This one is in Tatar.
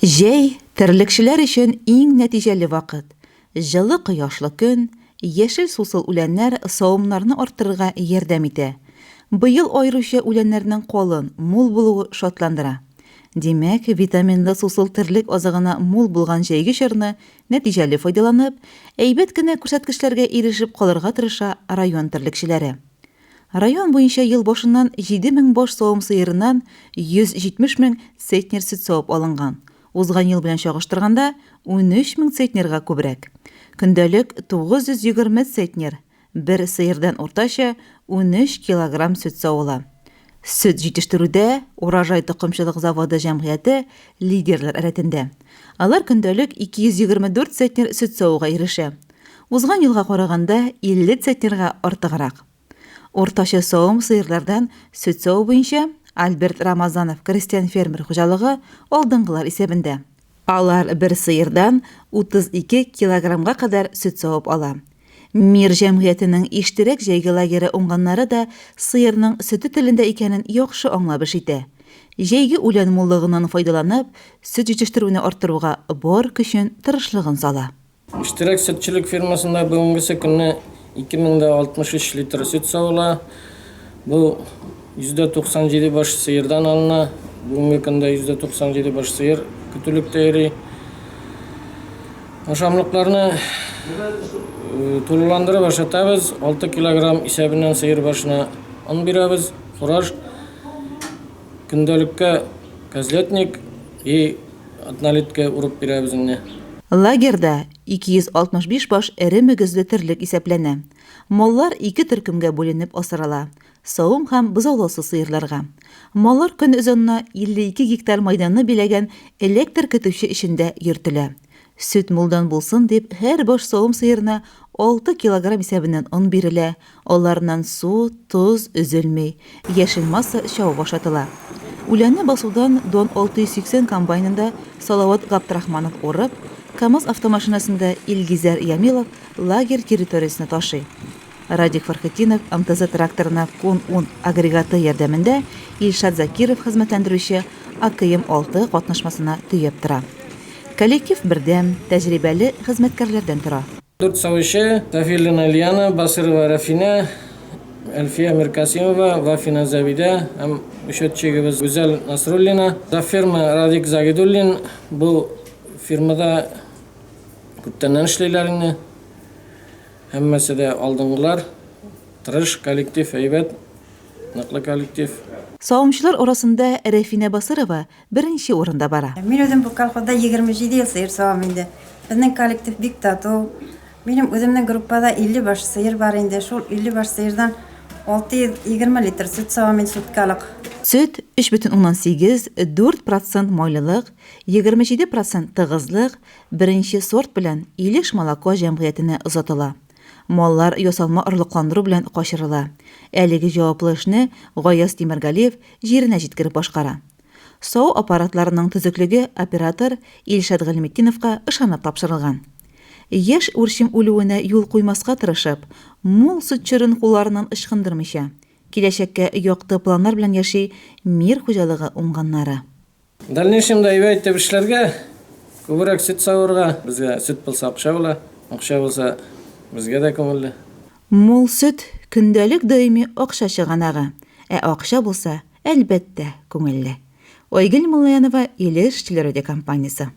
Җәй, терлекчеләр өчен иң нәтиҗәле вакыт. Җылы кояшлы көн, яшел сусыл үләннәр савымнарны арттырырга ярдәм итә. Быел аеруча үләннәрнең калын, мул булуы шатландыра. Димәк, витаминлы сусыл терлек азыгына мул булган җәйге чорны нәтиҗәле файдаланып, әйбәт кенә күрсәткечләргә ирешеп калырга тырыша район терлекчеләре. Район буенча ел башыннан 7000 баш савым сыерыннан 170 мең центнер сөт савып алынган. Узган ел белән чагыштырганда, 13 мең центнерга күбрәк. Көндәлек 920 центнер, бер сыердан уртача 13 килограмм сөт савыла. Сөт җитештерүдә Урожай токымчылык заводы җәмгыяте лидерлар рәтендә. Алар көндәлек 224 центнер сөт савуга ирешә. Узган елга караганда 50 центнерга артыграк. Уртача савым сыерлардан сөт саву буенча Альберт Рамазанов крестьян-фермер хуҗалыгы алдынгылар исәбендә. Алар бер сыердан 32 килограммга кадәр сөт савып ала. Мир җәмгыятенең Иштирәк җәйге лагере уңганнары да сыерның сөте телендә икәнен яхшы аңлап эш итә. Җәйге үлән муллыгыннан файдаланып, сөт җитештерүне арттыруга бар көчен, тырышлыгын сала. Иштирәк сөтчелек фермасында бүгенгесе көнне 2063 литр сөт савыла. Бу 97% баш сыердан алына. Бүгенге көндә 97% баш сыер көтүлектә йөри. Ашамлыкларны э, тулыландырып ашатабыз. 6 килограмм исәбеннән сыер башына он бирәбез. Фураж көндәлеккә козлятник и Однолетка урып бирәбез инде. Лагерьда 265 баш эре мөгезле терлек исәпләнә. Маллар ике төркемгә бүленеп асрала, савым һәм бозаулаусыз сыерларга. Маллар көн озынына 52 гектар майданны биләгән электр көтүче эчендә йөртелә. Сөт мулдан булсын дип, һәр баш савым сыерына 6 килограмм исәбеннән он бирелә, Аларыннан су, тоз өзелми, яшел масса чабып ашатыла. Үләнне басудан Дон 680 комбайнында Салават Габдрахманов урып, КАМАЗ автомашинасында Илгизәр Ямилов лагерь территориясенә ташый. Радик Фәрхетдинов МТЗ тракторына Кун-ун агрегаты ярдәмендә Илшат Закиров хезмәтләндерүче АКМ-6 катнашмасына төяп тора. Коллектив бердәм, тәҗрибәле хезмәткәрләрдән тора. Дүрт савучы, Сафиуллина Лиана, Басырова Рәфинә, Әлфия Миркасимова, Вафина Зәбидә һәм учетчигыбыз Гүзәл Насруллина. Завферма Радик Загидуллин бу фирмада күптәннән эшлиләр инде. Һәммәсе дә алдынгылар. Тырыш коллектив, әйбәт, ныклы коллектив. Савымчылар арасында Рәфинә Басырова беренче урында бара. Мин үзем бу колхозда 27 ел сыер савам инде. Безнең коллектив бик тату. Минем үземнең группада 50 баш сыер бар инде. Шул 50 баш сыердан 620 литр сөт савам мин суткалык. Сөт 3,8, 4 процент майлылык, 27 процент тыгызлык, беренче сорт белән Илеш-Молоко җәмгыятенә озатыла. Маллар ясалма орлыкландыру белән качырыла. Әлеге җаваплы эшне Гаяз Тимергалиев җиренә җиткереп башкара. Саву аппаратларының төзеклеге оператор Илшат Гыйльметдиновка ышанып тапшырылган. Яшь үрчем үлүенә юл куймаска тырышып, мул сөт чорын кулларыннан ычкындырмыйча, киләчәккә якты планнар белән яши Мир хуҗалыгы уңганнары. В дальнейшем да әйбәт итеп эшләргә, күбрәк сөт савырга. Безгә сөт булса акча була, акча булса безгә дә күңелле. Мул сөт, көндәлек даими акча чыганагы. Ә акча булса, әлбәттә, күңелле. Айгөл Муллаянова, Илеш телерадиокомпаниясе.